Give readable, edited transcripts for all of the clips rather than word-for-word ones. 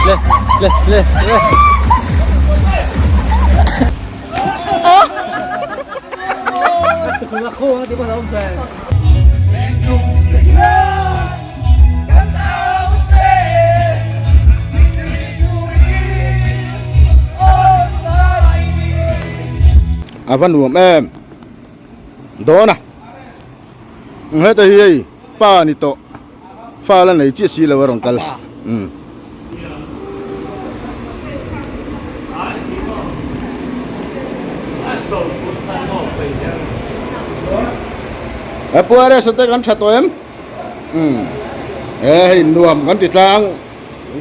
Le le le le. A va nuam em dawn a heta hi hei pa ni tawh fa la nei chiah si lo a rawn kal umm. He pu Ares te kan tha tawh em umm he hei nuam kan ti tlang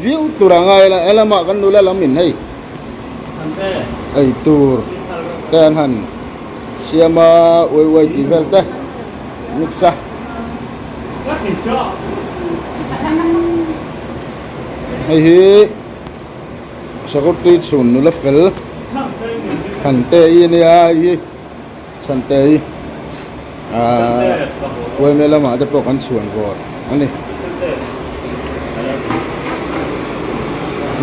viau tur a ngai la helamah kan nula lam in hei ei tur te an han siam a uai uai tih vel te mix a. Hei hi Sakawrtui chhun nula fel Chhante i a nia hei hi Chhante i ahh uaime lamah te pawh kan chhuan vawr a ni.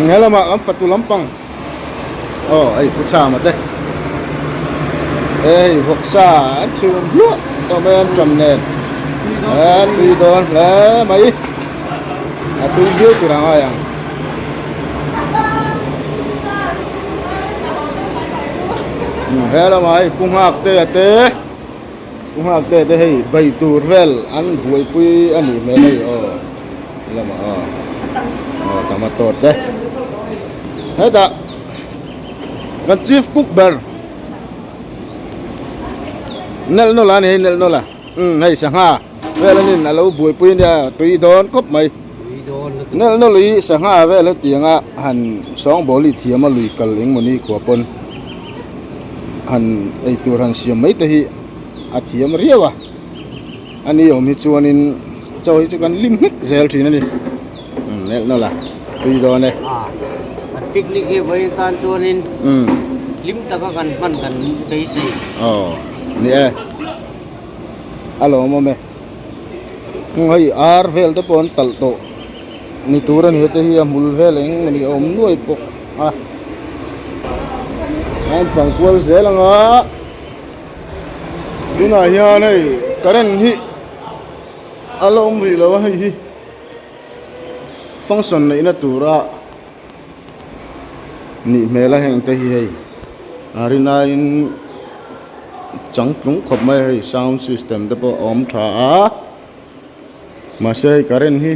He lamah kan fatu lampang aw hei Pu Chama te hei vawksa an chhum hluah tawh mai a an ṭam nen a tui dawn hle mai a tui viau tur a ngai ang. He lamah hei Pu Nghaktea te Pu Nghaktea te hei bai tur vel an buaipui a nih hmel hei aw lamah aw aw tomato te hetah kan chief cook ber nelh nawlh a ni hei nelh nawlh a umm hei sangha vel anin a lo buaipui ania tui dawn khawp mai nelh nawlh hi sangha vel hetianga han sawngbawl hi thiam a lui kal engmawni khua pawn han eitur han siam mai te hi a thiam riau a ani awm hi chuanin chaw hi chu kan lim nghek zel thin a ni umm nelh nawlh a tui dawn e. An picnic hi vawiin tan chuanin hlim taka kan hman kan beisei. Aw ni e a lawmawm e hei ar vel te pawh an talh tawh ni tur a ni hete hi a hmul vel eng emaw ni a awm nuai bawk a an fang kual zel ang a tunah hian hei current hi a la awm rih lo a hei hi. Function neihna tura nih hmel a heng te hi hei a rinaiin changtlung khawp mai a hei sound system te pawh a awm tha a mahse hei current hi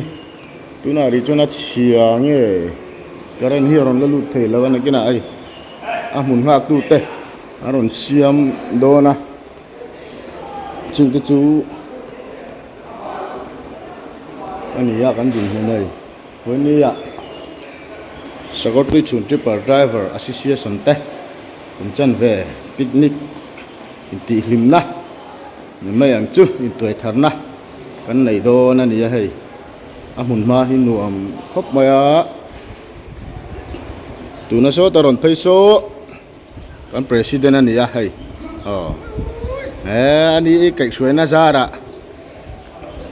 tunah rih chuan a chhia nge current hi a rawn la lut thei lo a nakinah hei a hmun nghak tu te a rawn siam dawn a chungte chu. A ni a kan dinhmun hei Pawimawia Sakawrtui chhun tripper driver association te kum chanve picnic intihhlimna ni mai ang chu intuaitharna kan nei dawn a ni a hei a hmun hma hi nuam khawp mai a tuna sawta rawn phei saw Kan president a ni a hei aw he a ni i kaihhruaina zarah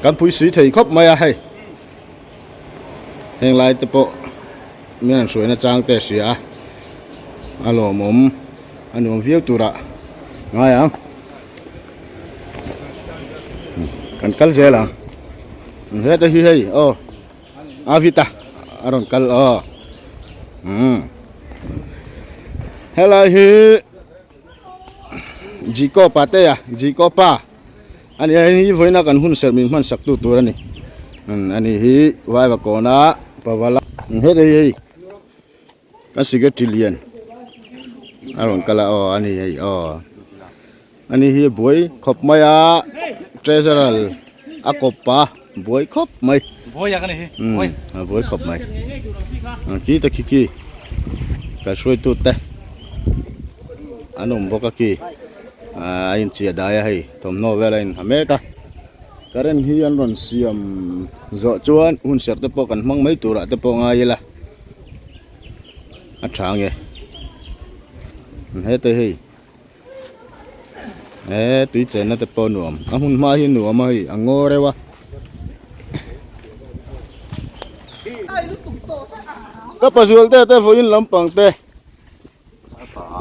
kan pui sui thei khawp mai a hei heng lai te pawh mi an hruaina chang te a hria a a lawmawm a nuam viau turah ngai ang kan kal zel ang heta hi hei aw. A vit a a rawn kal aw umm helai hi Jiko pa te a Jiko pa ani a hei hi vawiina kan hun serh min hman sak tu tur ani umm ani hi vaiva kawna pavala heta hi hei kan secretary lian a rawn kal a aw ani hei aw ani hi buai khawp mai a treasurer a kawp a buai khawp mai umm a buai khawp mai khi te khi khi ka hruaitu te an awm bawk a khi a inchiah dai a hei thawmhnaw vel a inha mek a. Current hi an rawn siam zawh chuan hun serh te pawh kan hmang mai turah te pawh ngai ila a tha ange hete hei he tui chenna te pawh nuam a hmun hma hi nuam a hei a ngaw reuh a. Ka pazual te te vawiin lampang te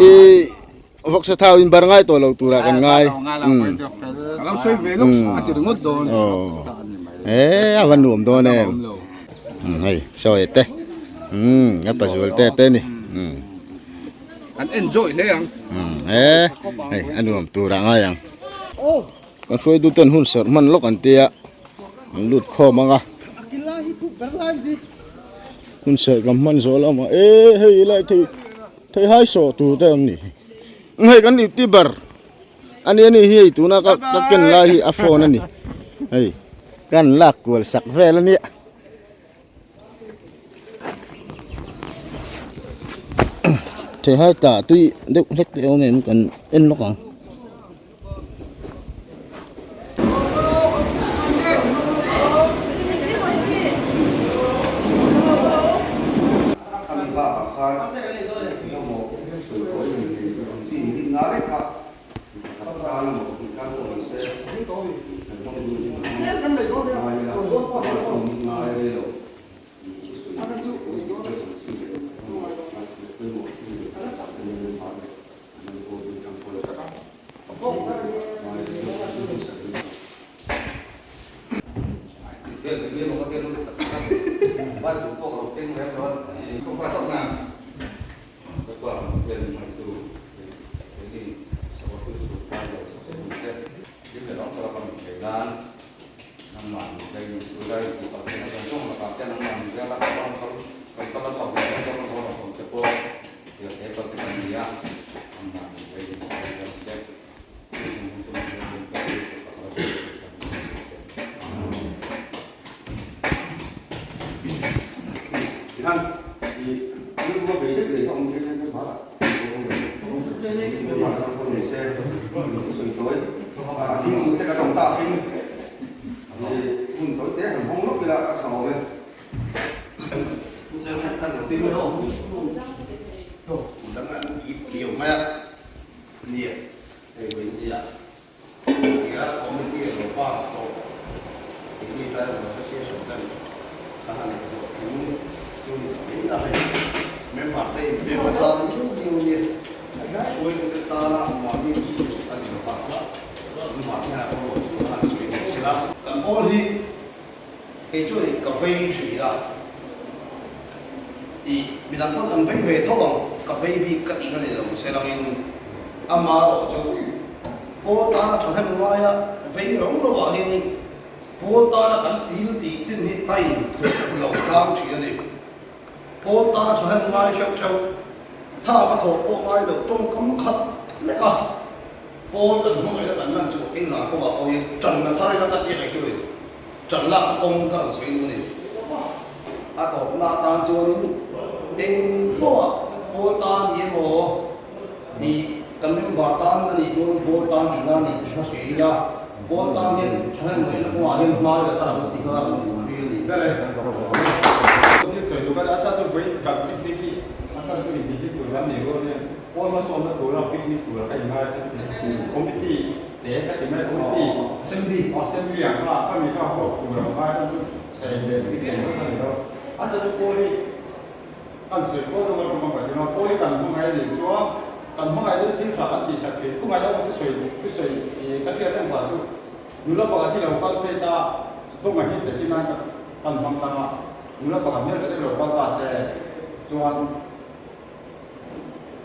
i vawksa thau in bar ngai tawh lo tura kan ngai. Ka lo sawi ve lawk a ti ringawt dawn. E a va nuam dawn em. Hei sawi te. Ka pazual te te ni. An enjoy hle ang. E hei a nuam tura ngai ang. Kan hruaitu ten hun serh hman lawk an tia an lut khawm ang a. Hun serh kan hman zawh lamah e hei lai thei thei hai sawh tur te an ni. Hei kan youtuber ani ani hi hei tuna ka ka ken lai hi a phone a ni. Hei kan lak kual sak vel a nia. Thei hai tah tui deuh hlek te awm em kan en lawk ang. Kan pawl hi kei chuan ka vei thin a, i midang pawn kan vei ve tho ang, ka vei bik ka tihna ni lo se langin amaherawh chu pawl tana thahnem ngaia vei ro ro ah hianin pawl tana kan til tih chin hi a intluk lo tlang thin a ni. Pawl tana thahnem ngai theuh theuh, thak a thawh pawh ngai lo tawngkam khat lek a. Pawl kan hmangaih a kan lan chhuah eng lah kawngah pawh hian tanna thar ila ka tia kei chu tan lakna kawng ka rawn sawi duh a ni. A tawpna atan chuanin eng pawha pawl tan ni emaw ni kan member tan a nih chuan pawl tan tihna a ni tih kha sawi ila, pawl tan hian thahnemngaihna kawngah hian hma ila thar ang tih kha ka rawn duhpui a ni ber e. Thil sawi duh ka nia, a chhan chu vawiin kan picnic hi a chhan chu inti hi tur kan nei rual hian Pawl hmasawnna tura picnic tura ka inngai a ti. Committee te ka ti mai, committee assembly assembly ang kha ka mi kha huap tur ang ngai khan chu sawi leh ti thei vek a ni lo. A chhan chu pawl hi kan sawi pawl rawng a tum a ka ti lo. Pawl hi kan hmangaih a nih chuan kan hmangaih deuh thil tha kan tihsak thei. Khawngaiah erawh thusawi thusawi ka hriat reng vang chu nula pakhat hi lo kal phei ta dawng a hit takin a kan hmang tang a, nula pakhat hmel tha deuh lo kal ta se chuan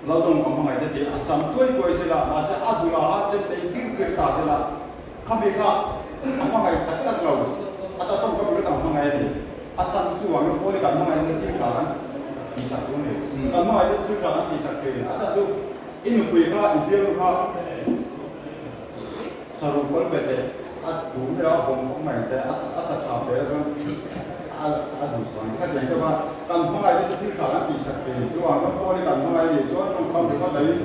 Laldawng ka hmangaih te tih a sam tuai tuai se la, mahse a dul ah a chen te in pir pir ta se la, khami kha a hmangaih tak tak lo, a cha tawng ka bul kan hmangaih a ni, a chhan chu chuvangin Paul-i kan hmangaih na thil tha kan tihsak tur a ni, kan hmangaih te thil tha kan tihsak thei a chhan chu i nupui kha i bialnu kha saruh kawlh pe teh a duh ber a hawng khawp mai che a sa tha ber a chuan a a duh sual kha tiang deuh a kan hmangaih te chu thil tha kan tih sak thei chu ang ram pawh hi kan hmangaih a nih chuan tawngkam ringawt lo in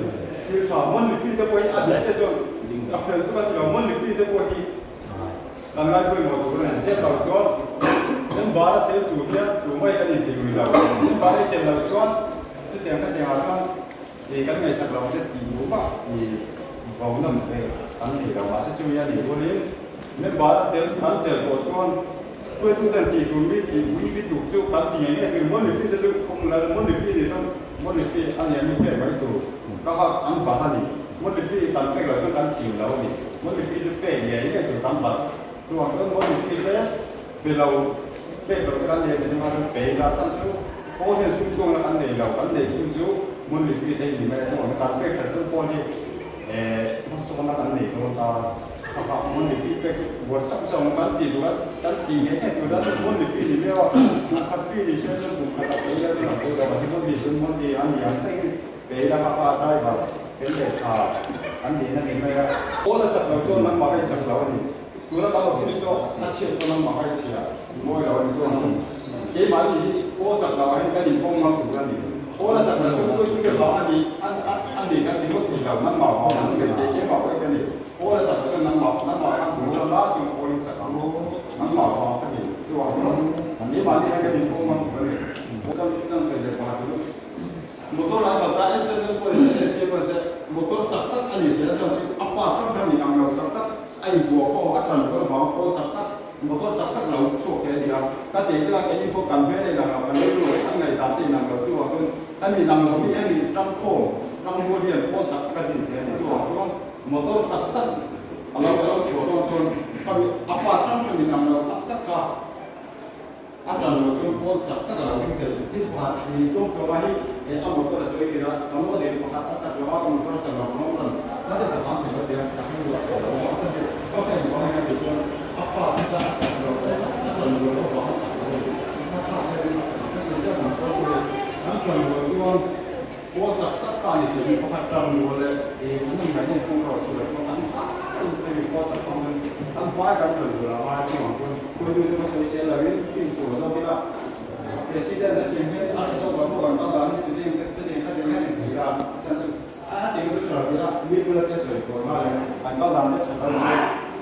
thil tha mawn mipi te pawh hi a dik che chuan a fel chu ka ti lo mawn mipi te pawh hi kan ngai pawimawh tur a ni zet lo chuan member a tel tur hian tumah hi kan inti lui lo member a tel lo chuan chutiang khatiang ah chuan Ih kan ngaihsak lo te tih duh vak ih vo nawm ve kan nei lo mahse chumi a nih rualin member a tel kan tel tawh chuan. Hruaitu ten tih tur mi tih pui mi tuk chu kan ti ngei ngei tur monthly fee te chu kawng la monthly fee ni chuan monthly fee a nia mi pek mai tur ka kha an bat a ni. Monthly fee kan pek loh chuan kan thim lo a ni. Monthly fee chu pek ngei ngei tur kan bat. Chuvang chuan monthly fee te pe lo pek loh te kan nei a ni chunga chuan pe ila chan chu pawn hian sum tuang la kan nei lo kan nei chhung chu monthly fee te hi ni mai a chuvang chuan kan pek that chuan pawn hi hmasawnna kan nei dawn ta a kha monthly fee pek buai sak sak ang kan tih duh a kan tih ngei ngei tur a chuan monthly fee ni miau a kum khat fee ni se chuan kum khat a pe ila chuan a pawi lo a ni monthly chuan monthly a ni ang thlengin pe ila kha kha driver fel leh tha an nihna ni mai a. Pawl a chak lo chuan nangmah ka inchak lo a ni. Tuna kan office chu a chhiat chuan nangmah ka inchhia mawi lo a ni chuan keimahni hi pawl chak lo ah hian kan inpawng ngam tur a ni. Pawl a chak lo chuan khawi chu ka vang a ni a ni kan ti ngawt thei lo nangmah vang an ni kei keimah pawh hi ka ni. Pawl a chak lo chuan nangmah nangmah khan tur chuan lai chuan pawl in chak ang nangmah vang ka ni chuvang chuan keimahni hian kan inpawng ngam tur a ni. Kan kan sawi leh pah chu. Motor an kal ta, SML pawh ni se, SK pawh ni se, motor chak tak a ni tih a chhan chu a part hrang hrang in ang lo tak tak a inbuah pawh a tlan rual vang pawh chak tak motor chak tak lo chhuak thei a ni a. Ka tih chuan keini pawh kan hmel a inang lo, kan rilru leh kan ngaihdan te inang lo chuvang chuan hemi inang lo hi hemi ram khawm ram rual hian pawl chak tak a din thei a ni. Chuvang chuan motor chak tak a lo a lo chhuah dawn chuan khami a part hrang hrang inang lo tak tak kha A tan lo chuan pawl chak tak a lo ding tel. Hi pakhat hi tlawm tlawma hi eh a motor a sawi thin a, ka maw zir pakhat a chak lo a, ka motor a chak lo ka lo tan na te pakhat an ti lo tia ka hmu a aw a chak hi ka ka in vang hian ti chuan a pa te kha a chak lo te a tan lo lo vang a chak lo a ni a thlak hian a chak vek lo deuh ang pawl chu hei an tan lo chuan pawl chak tak ta ni thei pakhat tan lo leh eh an in ngaih en kawng erawh chu lo chuan an vai hemi pawl chak hmang hian an vai kan tan lo la ngai chu ang chuan Kawitute ka sawi sel loin insual zawk ila President a tiang hian a tha zawk lo bawk ang ka dan hi chutiang chutiang kha tiang hian inthei ila a chan chu a tiang chu tha lo ila mi bula te sawi tur nghal in an kal dan te tha lo chu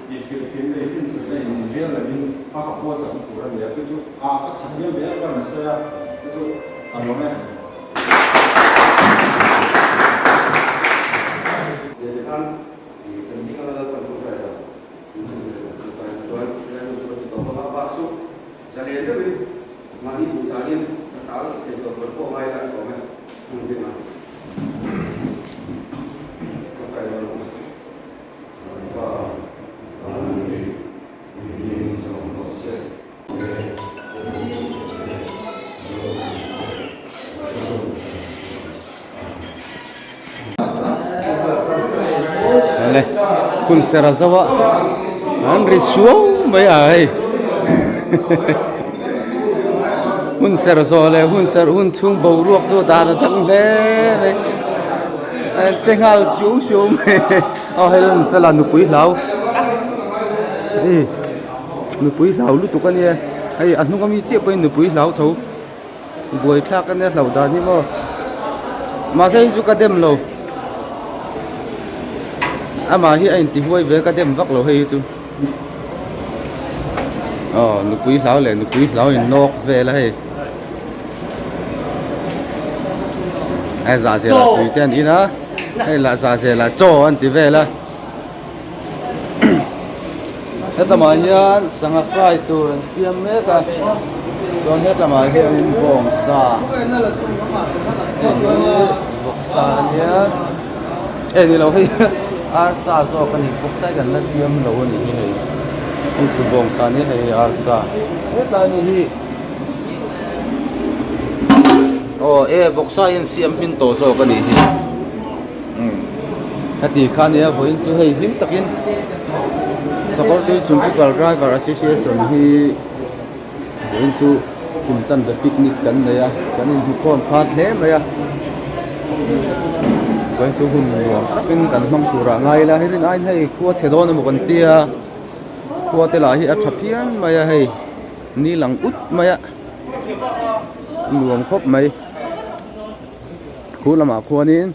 tih hrilh thin leh insual leh in rial loin a ka pawl chak tur a ni a chu chu a ka tha hiam ve ka rawn sawi a chu chu a lawm e. Lehkhan kan ding anga Lalpan hun kai lo. Awle hun ser a zo a an ri suau mai a hei hun ser zawh leh hun ser hun chhung boruak chu dan a dang hle mai an che nghal suau suau mai aw hei an fela nupui hlau hei nupui hlau lutuk a nia hei a hnung ami chiah pawhin nupui hlau tho. Buai thlak a nia hlauh dan hi maw mahse hei chu ka dem lo amah hi a inti huai ve ka dem vak lo hei hi chu aw nupui hlau leh nupui hlau in nawk vel a hei hei zah zel ah tui te an in a hei lah zah zel ah chaw an ti vel a Hetlama hian sangha fry tur an siam mek a chuan hetlama hianin bawngsa hei hi vawksa a nia eh ni lo hei arsa zawk a ni vawksa hi kan la siam lo a nih hi hei hei chu bawngsa a nia hei hi arsa hetlai ni hi aw e vawksa hi an siam hmin tawh zawk a nih hi. Heti kha nia vawiin chu hei hlim takin Sakawrtui Chungkipal Driver Association hi vawiin chu kum chanve picnic kan nei a kan inhmukhawm khan hle mai a vawiin chu hun nuam takin kan hmang turah ngai ila hei rin aiin hei khua chhe dawn emaw kan tia khua te lah hi a tha phian mai a hei ni lang ut mai a nuam khawp mai. Khu lamah khuanin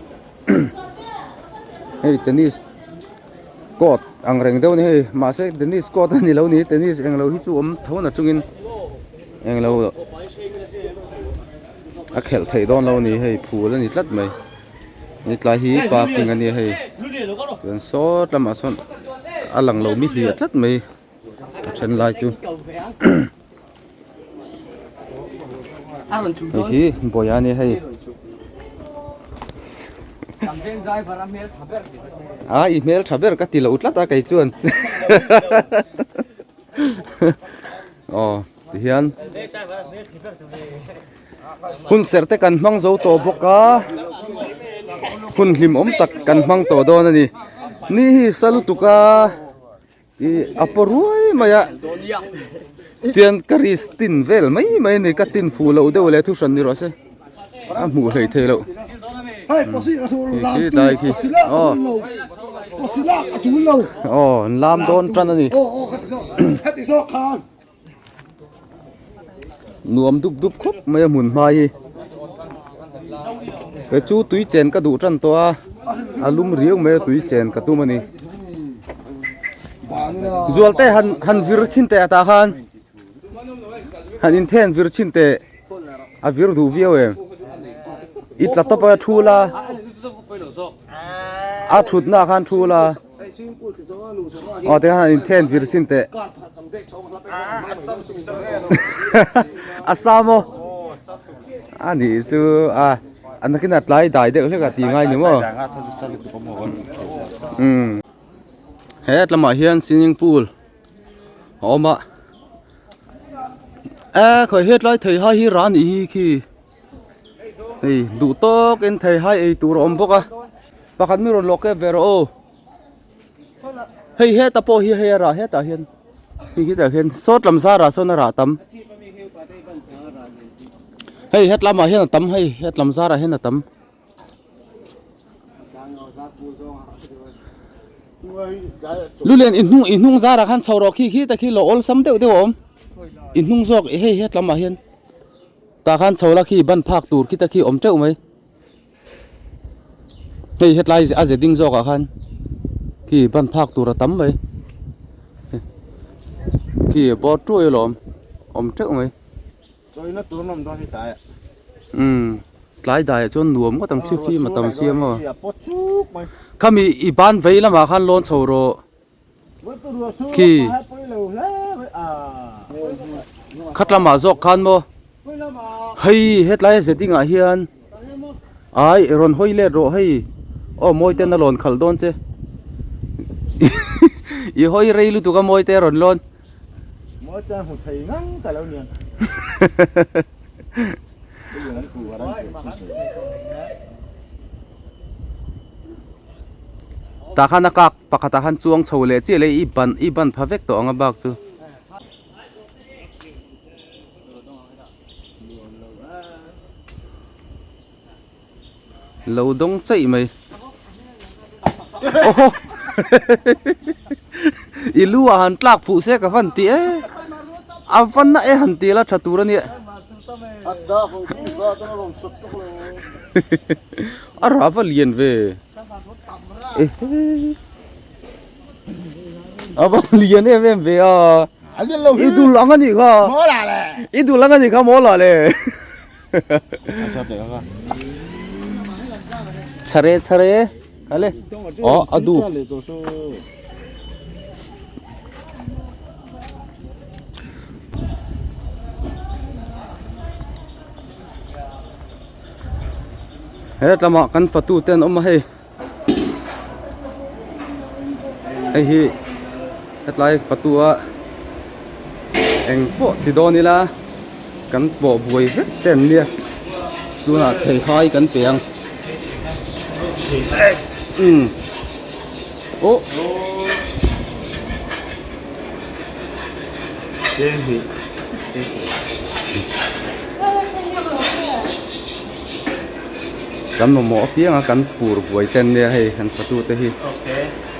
hei tennis court ang reng deuh a ni hei mahse tennis court a ni lo ni tennis englo hi chu awm tho na chungin englo a khelh theih dawn lo a ni hei phul a ni tlat mai hetlai hi parking a nia hei chuan saw lamah sawn a lang lo mi hliah tlat mai a then lai chu. Hei hi Bawia a nia hei. A i hmel tha ber ka ti lo tlat a kei chuan. Aw tihian hun serh te kan hmang zo tawh bawk a hun hlimawm tak kan hmang tawh dawn a ni. Ni hi sa lutuk a. Ih a paw ruai mai a tian ka risk tin vel mai mai a ni ka tin fuh loh deuh leh thu hran ni rawh se a hmuh hleih theih loh khi tlai khi aw aw an lam dawn tan a ni nuam dup dup khawp mai a hmun hma hi he chu tui chen ka duh tan tawh a a lum riau mai a tui chen ka tum a ni zual te han han vir chhin teh atah khan han inthen vir chhin teh a vir duh viau em i tla tawp a thu la a thutna ah khan thu la. Aw te khan inthen vir sin teh. A sa maw? A nih chu a a nakin a tlai dai deuh hlek a ti ngai ni maw? Umm he lamah hian swimming pool a awm a e khawi hetlai thei hai hi rah a nih hi khi. Hei duh tawk in thei hai ei tur a awm bawk a pakhat mi rawn lawk kep ve rawh aw hei heta pawh hi hei a rah hetah hian hei hetah hian sawt lam zarah sawn a rah tam hei het lamah hian a tam hei het lam zarah hian a tam. Lulian i hnung i hnung zarah khan chho rawh khi khi ta khi lo awlsam deuh deuh a awm i hnung zawk hei het lamah hian. Tah khan chho la khi ban phak tur khita khi awm teuh mai. Hei hetlai a ze ding zawk ah khan khi ban phak tur a tam mai. Khi bawr tuai alawm awm teuh mai. Chawina tur an awm dawn hi tlai ah. Umm tlai dai ah chuan nuam ngawt ang thli fim a tam siam aw. Khami i ban vei lamah khan lawn chho rawh. Khi khat lamah zawk khan maw hei hetlai a ze dingah hian ai rawn hawi let rawh hei aw mawi ten a lawn khalh dawn che i hawi rei lutuk a mawi te a rawn lawn Tah khan a kak pakhatah khan chuang chho leh chiah leh i ban i ban pha vek tawh ang a bak chu. Lo dawng chaih mai. Awhaw i lu ah han tlak fuh se ka van ti e a va na e han ti la tha tur a nia. A rah va lian ve ehe a va lian em em ve a i dul ang a nih kha i dul ang a nih kha maw lah le chhare chhare ale aw a du He tlama kan fatu te an awm a hei hei hi hetlai fatu a eng pawh ti dawn ila kan pawh buai vek te an nia tunah theihai kan pe ang umm aw. Kan mamawh apiang a kan pur buai te an nia hei kan fatu te hi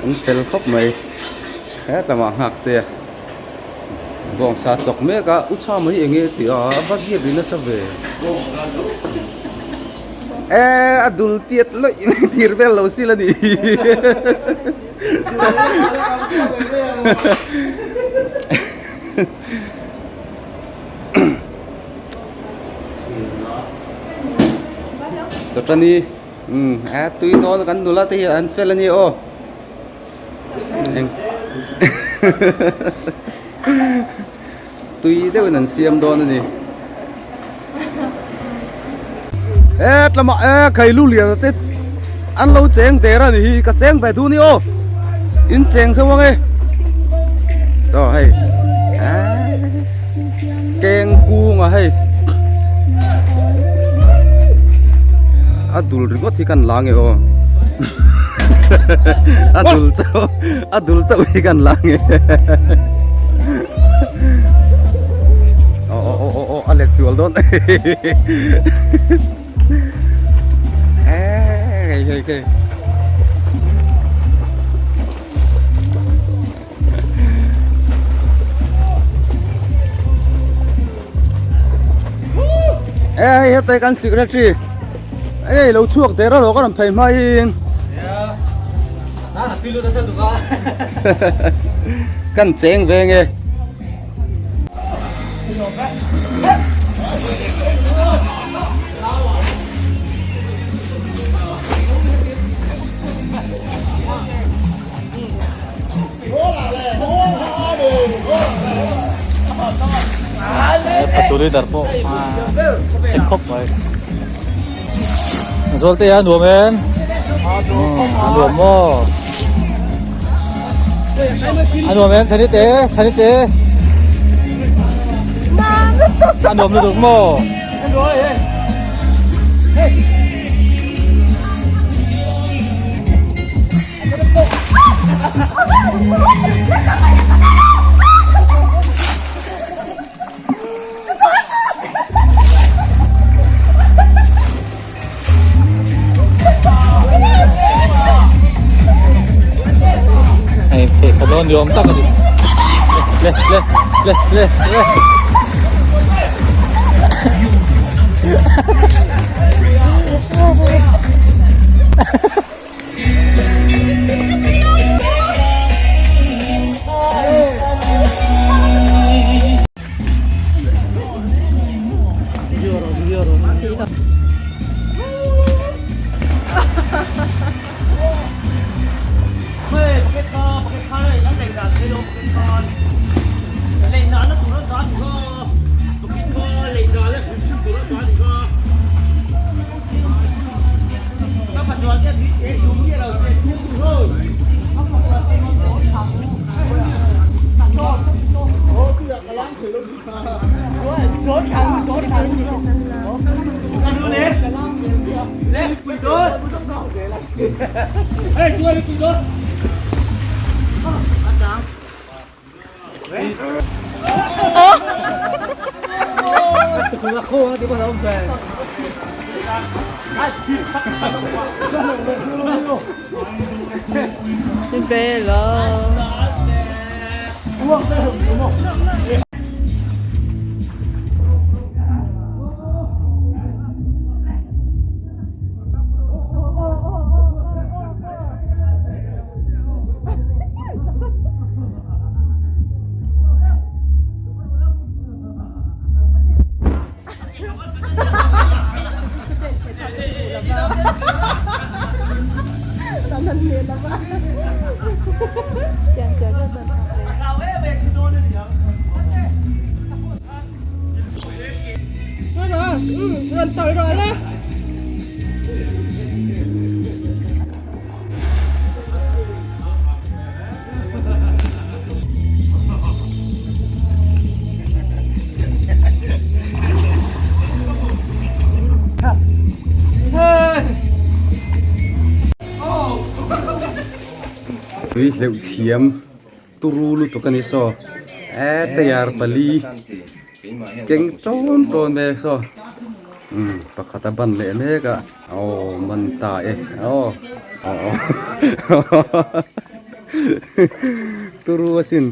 an fel khawp mai hetlama nghak te bawngsa chawk mek a u chha mai eng nge tih a a va riat ri nasa ve e a dul tiat lawih mai thir vel lo sil a ni. Chawtani umm a tui dawn kan nula te hi an fel a ni aw eng tui deuhin an siam dawn a ni. Het lamah e khai lu lian te an lo cheng der a ni hi ka cheng ve duh ni aw in cheng zo ang e saw hei keng kung a hei a dul ringawt hi kan la nge aw a dul chauh a dul chauh hi kan la nge aw aw aw aw a let sual dawn hei hei hei Ê heta kan secretary ê lo chhuak der a lo ka rawn phei hmain kan cheng ve nge. Pato leader pawh sek khawp mai Zualte a nuam em a nuam maw a nuam em Chhani te Chhani te a nuam lutuk maw. Hei thei tha dawn ni awm tak a ni le le le le le Tui hleuh thiam turu lutuk a ni saw e tayar pali keng tawn tawn mai saw umm pakhat a ban leh mek a aw man ta e aw turu asin.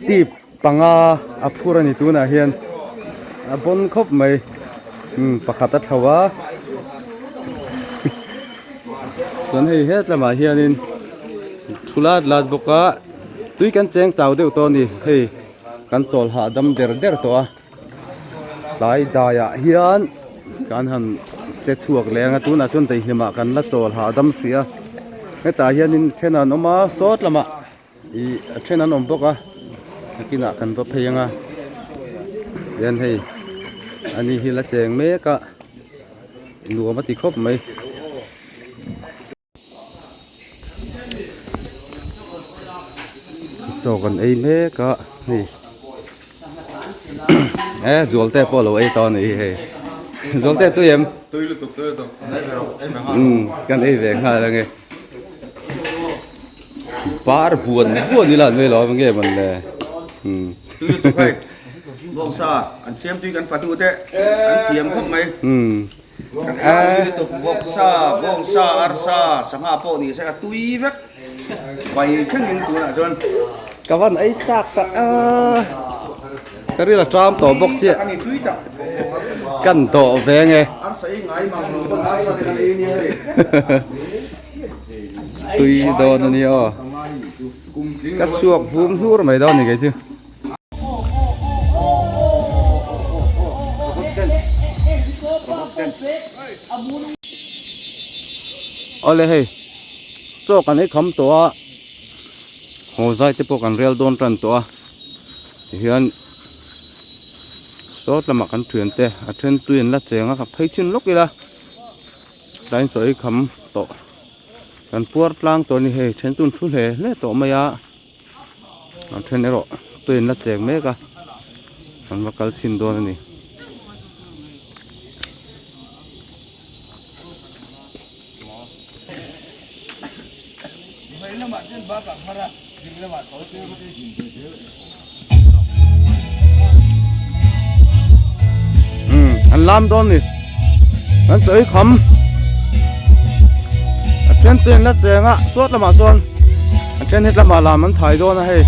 Tip panga a phur a ni tunah hian a bawn khawp mai umm pakhat a thlo a chuan hei het lamah hianin thu lat lat bawk a tui kan cheng chau deuh tawh a ni hei kan chawl hahdam der der tawh a tlai daiah hian kan han che chhuak leh ang a tunah chuan daihlimah kan la chawl hahdam hrih a hetah hianin then an awm a sawt lamah. Ih a then an awm bawk a nakinah kan va phei ang a hian hei ani hi la cheng mek a. nuam a ti khawp mai. Chaw kan ei mek a hei e zualte pawh lo ei tawh a ni hi hei zualte tui em tui lutuk tui lutuk umm kan ei ve nghal ange bar buan buan ila an vei lo ang nge mawn le umm tui lutuk hei bawngsa an siam tui kan fatu te an thiam khawp mai umm Vawksa, bawngsa, arsa, sangha pawh ni se a tui vek bai thlengin tunah chuan. Ka van ei chak ta a, ka ril a ṭam tawh bawk sia. Ani tui tak. Kan dawh ve nge. Arsa ei ngai mang lo pawn arsa te kan ei nia hei. Tui dawn a nia aw. Ka suak vum hnur mai dawn a ni kei chu. Awle hei chaw kan ei kham tawh a haw zai te pawh kan rel dawn tan tawh a tihian sawt lamah kan thian te a then tui an la cheng a ka phei chin lawk ila tlai chaw ei kham tawh kan puar tlang tawh a ni hei then chu an thu hle hle tawh mai a. A then erawh tui an la cheng mek a an va kal chhin dawn a ni. An lam dawn ni an chawi kham a then te an la cheng a sawt lamah sawn a then het lamah lam an thai dawn a hei.